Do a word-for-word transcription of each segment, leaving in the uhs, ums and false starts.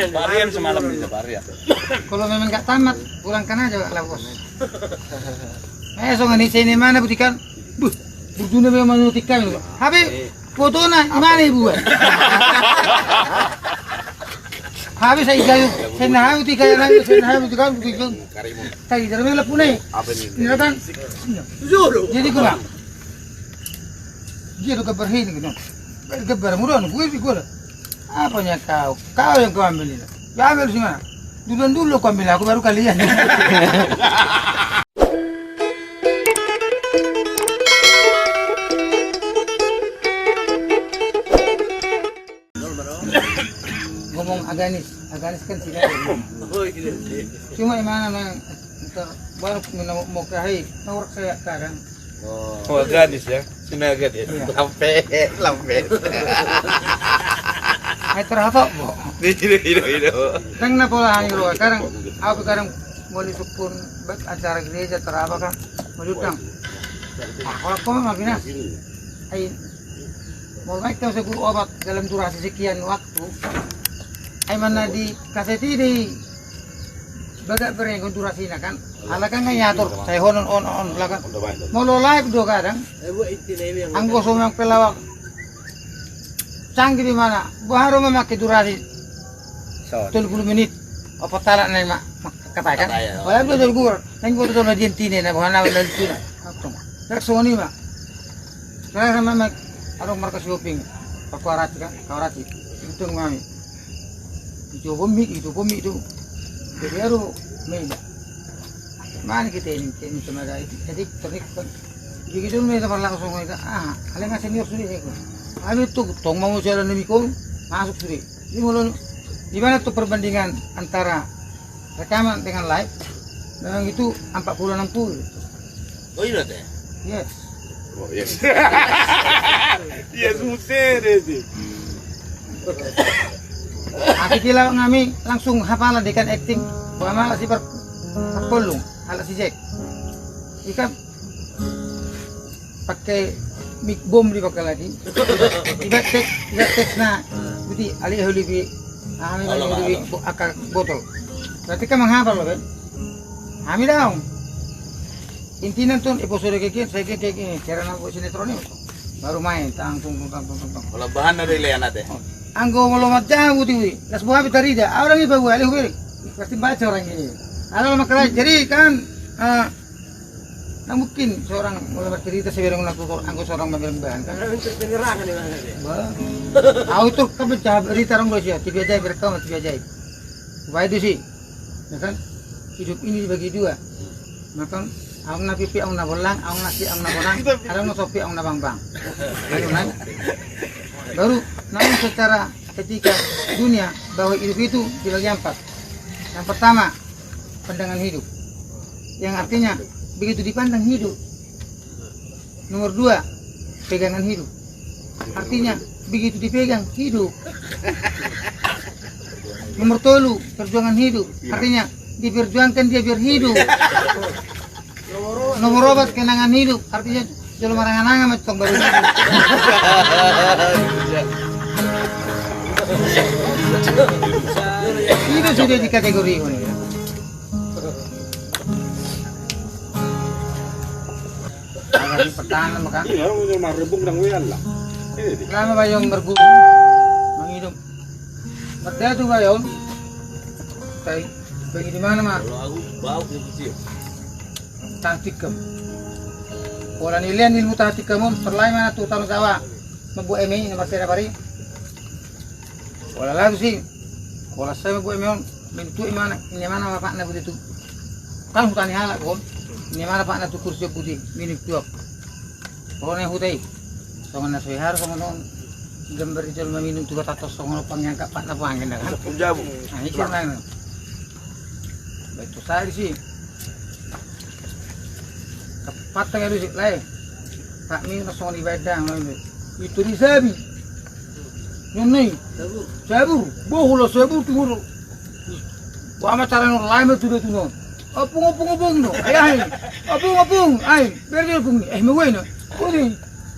Parian semalam bisa parian. Kalau memang nggak tamat, pulangkan aja, Pak Labos. Eh, songon i, sai na imana butikan. Buh, bujuna memang manutik kami. Habis, fotona, imana ibu? Habis, saya jalan, saya nahan, butikan, saya nahan, butikan, butikan. Tadi, dari mana pun, eh? Ini datang. Jadi, kurang. Dia tu gambar ini, gitu. Gambar murah, gue, gue. Apanya kau? Kau yang kau ambil ini. Ya, ambil sini, mana? Duluan dulu kau ambil, aku baru kalian. Ngomong Aganis, Aganis kan tidak. Cuma imana, memang, ntar baru mau, mau kahai, norak saya kadang. Oh, Aganis ya, Sinaga dia. Iya. Lampe, lampe. Ai terhatok, Bo. Ido, ido, ido. Kan na pola hang ro, kadang, aku kadang mau disukun, bak acara gereja, terapa kan, mau diutang. Ah, kalau kau mah, Binas. Ai, mau baik kau sebut obat dalam durasi sekian waktu. Ai, mana di kaset ini, bagak berengkon durasina kan. Ala kan nggak nyatur, saya honon on on belakang. Molo live do kadang. Anggo so memang pelawak canggih di mana, baru memakai durasi tolu puluh menit. Apa talak nai mak katakan? Kata ya. Wala do dol gur, nang gur dol na dian tine na bahana wala tine. Langsung ni mak. Sekarang sama mak, adong markas shopping. Pakuarati kan, kawarati. Itu ngami. Itu bomik, itu bomik itu. Jadi aru main. Mana kita ini, kita ini tenaga itu. Jadi ternik kan. Begitu main sama langsung itu. Ah, ada nggak senior sudah ya. Kami tuh tong mau jalan demi kau masuk sudah. Ini mulai di mana tuh perbandingan antara rekaman dengan live? Memang itu empat puluh enam puluh. Oh, iya, teh? Yes. Oh, yes. Yes, musere sih. Aki kila ngami langsung hafal dekan acting. Bama si per perpolung, ala si Jack. Ika pakai mic bom di pakai lagi. Iba tek, iba tek na. Buti ali holi bi. Ah, memang holi bi, akar botol. Berarti kan menghafal lo kan? Hami daong. Intina tuh episode kayak gini, saya kayak gini, cara nang buat sinetron ini. Baru main, tang tung tung tang tung tung. Kalau bahan ada lean ate. Anggo molo majamu tiwi, las buah bitar ida, orang iba buah alih beri. Pasti baca orang ini. Ada lama kerai, jadi kan eh, nah mungkin seorang molo bercerita seberang aku anggo seorang mamereng bahan kan. Orang itu penyerangan di mana dia? Bah. Au itu kan pecah berita orang Malaysia, tiba aja berkau tiba aja. Baik itu sih. Ya kan? Hidup ini dibagi dua. Makan, aung na pipi, aung na bolang, aung na si, aung na bonang, aung na sopi, aung na bangbang. Baru naik. Baru, namun secara etika dunia bahwa hidup itu dibagi empat. Yang pertama, pandangan hidup. Yang artinya, begitu dipandang hidup. Nomor dua, pegangan hidup. Artinya, begitu dipegang, hidup. Nomor tolu, perjuangan hidup. Artinya, diperjuangkan dia biar hidup. Nomor opat, kenangan hidup. Artinya, jolo marangan-angan macam baru hidup. Itu sudah di kategori ini. Agak di pertahanan maka. Iya, orang punya marrebung dan wean lah. Ini dia. Lama bayong berguru. Mangidung. Merdeka tu bayong. Tai, bagi di mana ma? Kalau aku bau dia kecil. Tahan tikam. Pola nilean ilmu tahan tikam on, perlai mana tu tano Jawa. Membuat eme ini masih ada pari. Pola lalu si. Pola sai mambuat eme on, minum tuak imana, imana bapakna budi tu. Kan huta ni halak on, imana bapakna tu kursi budi, minum tuak. Pokokna huta i. Songon na so i haru songon on. Gambar di jolo maminum tuak tatos songon on pangiangkat patna pangen da kan. Jabu. Nah, ini sih main. Baik tu saya di sini. Patang ya disi, lae. Tak minum songon ibadah, itu di sabi. Nunni. Sabur. Sabur. Bohula sabur tu mulu. Wa ma cara non lae ma tu da tu non. Opung, opung, opung no. Ai, ai. Opung, opung. Ai, ber, ber, opung. Eh, ma gue no. Kuni.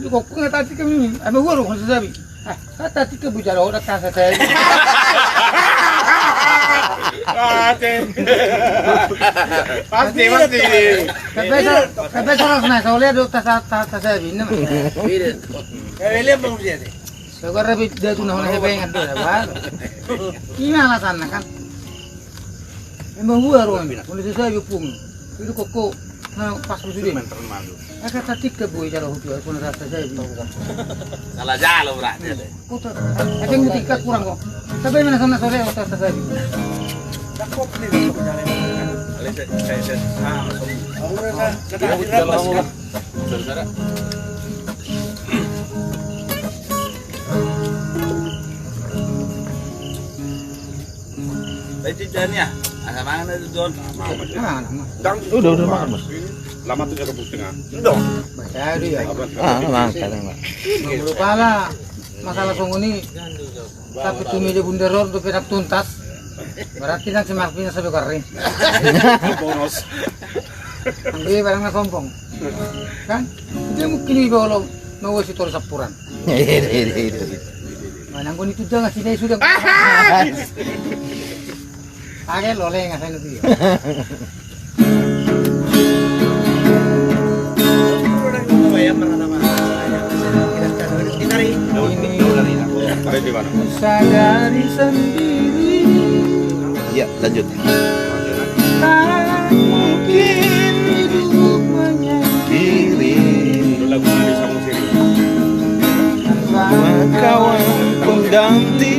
Ni kok kung tati kami ni. Ai, ma gue ro kon sabi. Ah, kata tika bujara ora kasa tadi. Pasti, pasti. Tapi so, tapi so rasna, so lihat do tas, tas, tas saya bini. Iya. Kayak lihat bang usia deh. So gara bi dia tu nah, nah, pengen tu ya, Bang. Ini alasannya kan. Emang gua ruang, udah susah jupung. Itu koko, nah, pas sudah. Aka tatik ke boy jalo hutu, aku na rasa saya bi. Salah jalo berarti ada. Kota, ada yang ketika kurang kok. Tapi mana sana sore kota saya bi. Cakep nih, cakep jalan. Alisa, saya, saya, ah, masuk. Aku udah, udah, udah, udah, udah, udah. Saudara. Baik, tidak nih ya. Ada mana itu, Don? Aman, aman. Udah, udah makan, Mas. Lama tuh jaga pusing, ah. Udah. Baik, ya, dia. Ah, makan, Mas. Lupa lah. Masalah songoni. Tapi tu meja bundar on tu penak tuntas. Berarti nang si Marvin sampai kering. Boros. Ambil barang na sombong. Kan? Dia mungkin iba olo mau si tor sapuran. Mana nggo ni tu jangan sini sudah. Age lole nga saya nanti. Ini sadari sendiri. Iya, lanjut. Tak mungkin hidup menyendiri. Tanpa kawan pengganti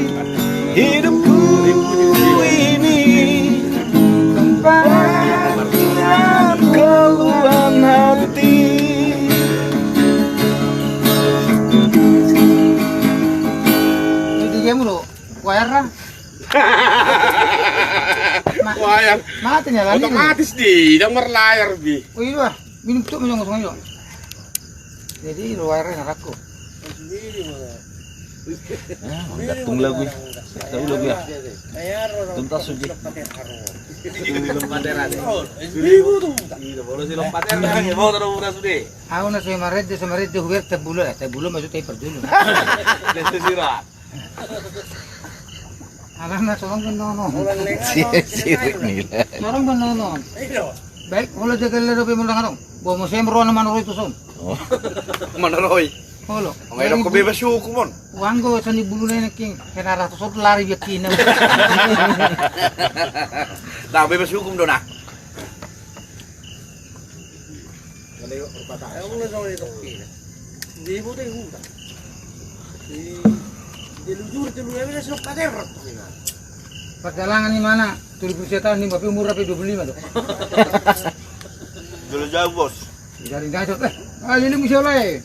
hidupku ini, tempat dan keluhan hati. Ini dia mulu, wayar lah. Wayar. Mati nih lagi. Otomatis di, dang marlayar bi. Oh iya, minum tuh, minum ngosong aja. Jadi luar na rakku. Ah, manggantung lagu ya. Tahu lagu ya. Tuntas suji. Aku na so marejo, so marejo huber tebulo ya, tebulo maksud teper dulu. Alana sorong kan nono. Sirik ni. Sorong kan nono. Baik, molo jaga lero pe molo ngarong. Bo mo sem rona manoroi tu son. Oh. Manoroi. Olo. Ngai roko bebas hukum on. Uang go sani bulu nenek king. Kena ratus ot lari biak kina. Nah, bebas hukum do nah. Perdalangan di mana? Tujuh puluh satu tahun, lima puluh umur apa dua puluh lima tuh? Dulu jauh, Bos. Dari Gajot, eh, ah, lili musi olai.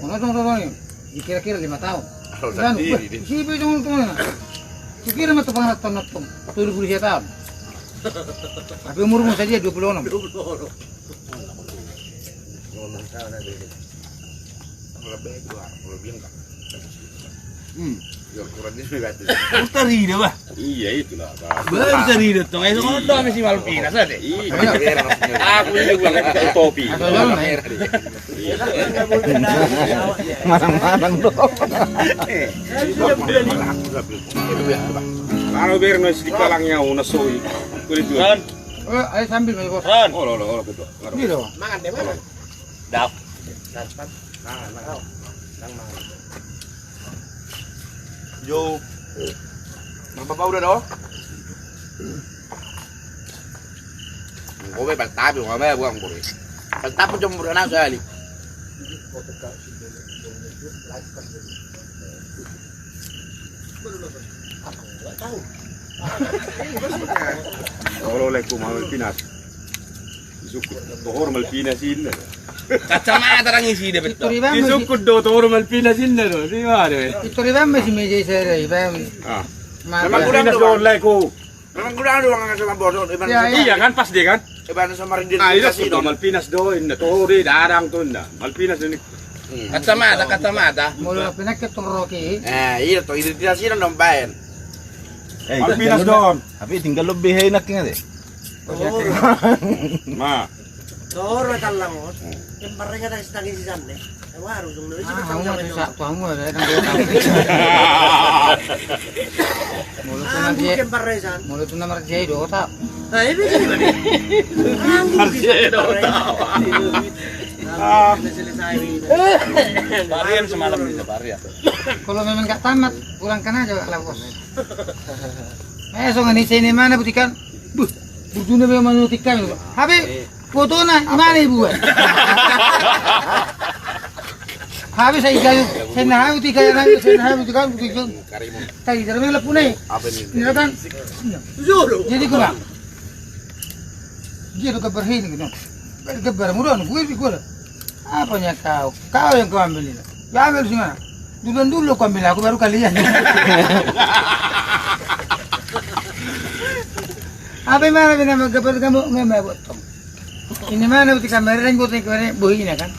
Mana tong tong ini? Kira-kira lima tahun. Kalau sendiri, di sini tong tong. Kira mah tong tong. Tujuh puluh satu tahun. Tapi umurmu saja dua puluh enam. Kalau bego, kalau bilang kan. Hmm. Ya, kurang dia sudah ganti. Tarida, bah. Iya, itulah, bah. Bah, bisa rida, tong. Ayo, kalau doang si Malvinas, ada. Iya. Aku ini gua nggak pakai topi. Manang-manang dong. Kalau biar nasi di kalangnya, oh, nasoi. Kulit dua. Eh, ayo sambil, Mas Bos. Ron. Olo, olo, olo, ketua. Ini loh. Mangan deh, mangan. Dap. Mangan, mangan. Mangan, mangan. Jo. Marbabau udah doh. Kowe baltabi, kowe buang kowe. Baltabi jom murana sali. Olo, lai ku Malvinas. Isukut tohor Malvinas inna. Kacamata nang isi dia betul. Isukut do tohor Malvinas inna do. Di mana? Itu di bang masih meja saya dari bang. Ah. Malvinas do, lai ku. Memang udah ada uang sama bodoh. Ya, iya kan, pas dia kan. Ibarat sama Ringgit. Ah, iya, kasih dong. Malvinas do inna, tohor di darang tu inna. Malvinas ini. Hmm. Kacamata, kacamata. Molo pinake tu Rocky. Eh, iya, tu identitas ini dong baen. Eh, Malvinas tinggal dong. Tapi tinggal lebih enak ya deh. Oh. Ma. Tohor tallang, Bos. Yang paling ada setangis di sana. Molo tu na marjai do ta. Marjai do ta. Parian semalam bisa parian. Kalau memang nggak tamat, pulangkan aja, Pak Lawas. Eh, songon i, sai na i ma na butikan. Buh, burjuna be manutik kami. Hape fotona i ma na dibuat. Hape sai gayo, sai na hape butikan, sai na hape butikan, butikan. Tadi dari mana pun eh. Ini kan. Jadi gua. Dia tu gambar ini gitu. Gambar mudah gue di gua. Apanya kau? Kau yang kau ambil ini. Ya ambil sini mana? Duluan dulu kau ambil, aku baru kalian. Apa mana bina gambar kamu nggak mau potong? Ini mana butikan mereng butikan bohina kan?